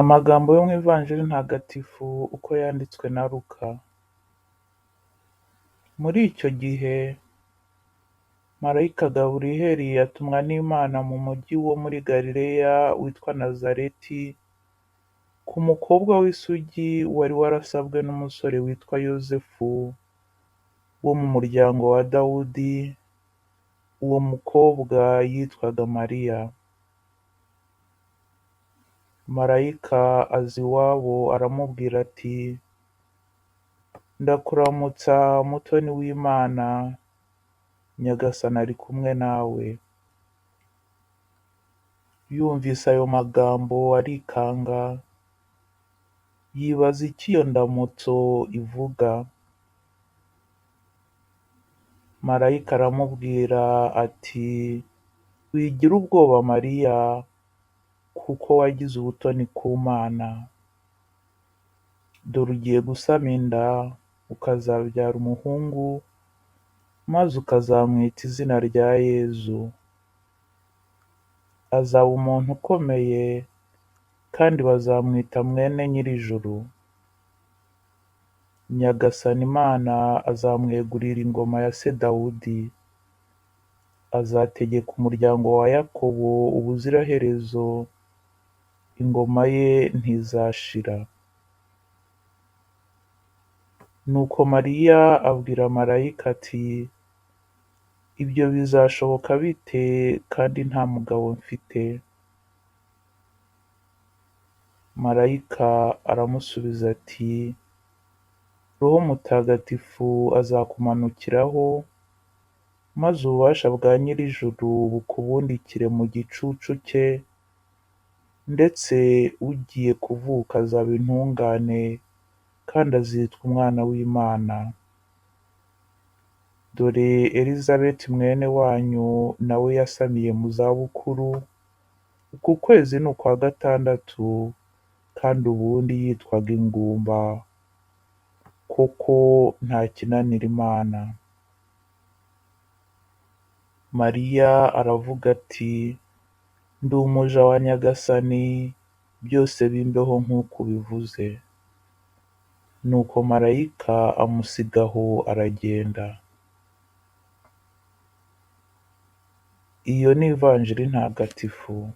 Amagambo yo mu Ivanjiri ntagatifu uko yanditswe na Luka. Muri icyo gihe, Marayika Gaburiyeli atumwa n'Imana mu mujyi wo muri Galileya witwa Nazareti, ku mukobwa w'isugi wari warasabwe n'umusore witwa Yozefu wo mu muryango wa Dawudi, uwo mukobwa yitwaga Mariya. Marayika aza iwabo aramubwira ati Ndakuramutsa mutoni w'Imana, Nyagasani ari kumwe nawe. Yumvise ayo magambo arikanga, yibaza icyo iyo ndamutso ivuga. Marayika aramubwira ati Wigira ubwoba Mariya, kuko wagize ubutoni ku Mana. Dore ugiye gusama inda, ukazabyara umuhungu, maze ukazamwita izina rya Yezu. Azaba umuntu ukomeye, kandi bazamwita mwene Nyir'ijuru. Nyagasani Imana azamwegurira ingoma ya se Dawudi. Azategeka umuryango wa Yakobo ubuziraherezo, ingoma ye ntizashira. Nuko Mariya abwira marayika ati Ibyo bizashoboka bite kandi nta mugabo mfite? Marayika aramusubiza ati Roho Mutagatifu azakumanukiraho, maze ububasha bwa Nyir'ijuru bukubundikire mu gicucu cye, ndetse ugiye kuvuka azaba intungane kandi azitwa Umwana w'Imana. Dore Elizabeti mwene wanyu na we yasamiye mu zabukuru, uku kwezi ni ukwa gatandatu, kandi ubundi yitwaga ingumba, koko nta kinanira Imana. Mariya aravuga ati Ndi umuja wa Nyagasani, byose bimbeho nk'uko ubivuze. Nuko marayika amusiga aho aragenda. Iyo ni Ivanjiri ntagatifu.